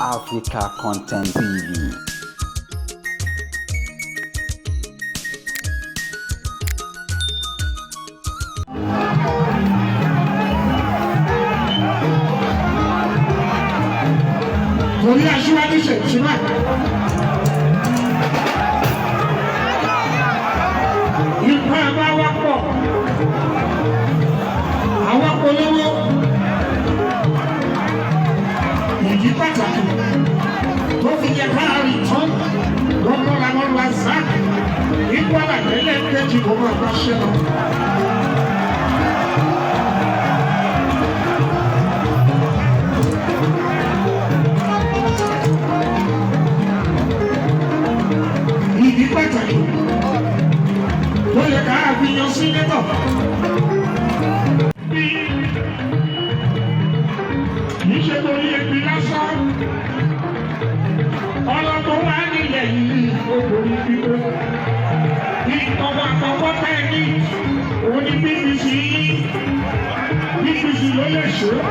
Africa Content TV. Torí aṣíwájú ṣètìmá. Ipa bá wá pọ̀, àwọn polówó ìdí pàtàkì tó fi yẹ káàrí tán lọ́kọ́ làwọn Razak ipò àlàyé kejì kò máa bá ṣe lọ. Ìdí pàtàkì tó yẹ ká fi yan senator. Kì í ṣe torí ebi lásán, ọ̀rọ̀ tó wà nílẹ̀ yìí ó borí pípé. Ìkọ̀wé àkọ́kọ́ tẹ̀ ní òun ní PVC yìí, PVC ló lè ṣe é.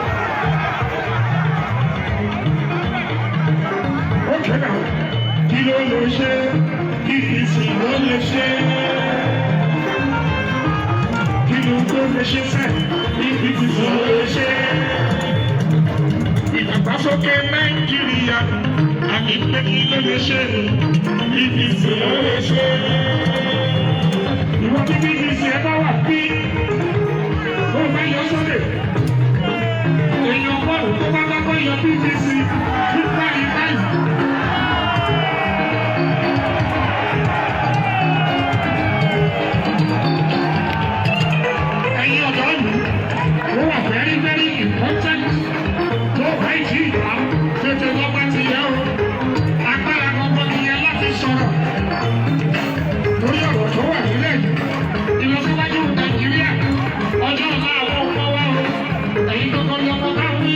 Ó kéde, kí ló lè ṣe? PVC ló lè ṣe. Kí ló tó lè ṣe fẹ́? PVC ló lè ṣe. Ìdàgbàsókè Nàìjíríà àmì pé kí ló lè ṣe? PVC ló lè ṣe. Ìwọ tí PVC ẹ bá wà bí ó bá yọ sóde, èèyàn bọ́ọ̀lù tó bá kọ́kọ́ yọ PVC nípa ìbáyìí. Ẹ̀yin ọ̀dọ́ ìlú, ó wà very very important. Tó bá ìjì ìgbà tètè lọ́gbà ti yẹ o. Agbára kankan ti yẹ láti sọ̀rọ̀ lórí ọ̀rọ̀ tó wà nílẹ̀ yìí. Ìlọsíwájú Nàìjíríà, ọjọ́ ọ̀la àwọn ọmọ wa o, ẹ̀yin kankan lọ́mọ bá wí.